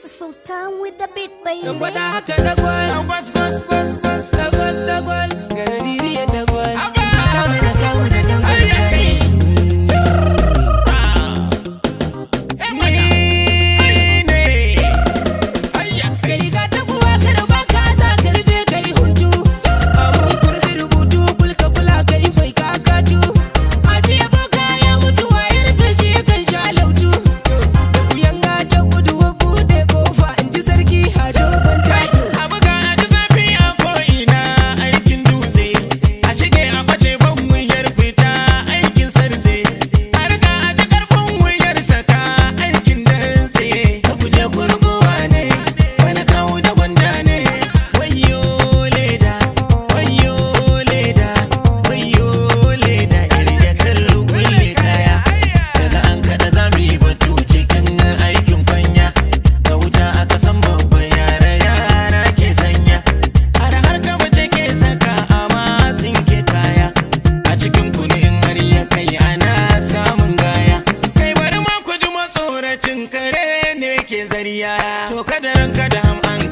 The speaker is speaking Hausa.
Sultan with the beat, baby. Gwada haka dagwas. Dagwas, gwas, gwas, gwas. Dagwas, dagwas. Garaririya dagwas. Abba! Kama da kawo da dan Ai, ya kai. Ni ne. Ai, ya kai. Kai ga taguwa kada ba ka sa karfe kai huntu. Amun kurfi rubutu kulka kula kai fai kakatu. Ajiye boka ya mutu wa ya rufe shi kan sha lautu. Da kuyanga ta gudu wa bude kofa in ji sarki hado ban tato. A buga a ji zafi a ko'ina aikin dutse. A shige a face ban wuyar fita aikin sarze. A riga a ji karfin wuyar saka aikin dantse. Ka guje gurguwa ne, wani kawo da gwanda ne. Wayyo leda, wayyo leda, wayyo leda. Yar jakar kulle kaya. Daga an kaɗa za mu yi batu cikin aikin kwanya. Da wuta aka san babban yara yara ke sanya. Har har ka bace ke saka a matsin ke kaya. A cikin kunu in har ya kai ana samun gaya. Kai bari ma ku ji matsoracin kare ne ke zariya. To kadaran kada ham an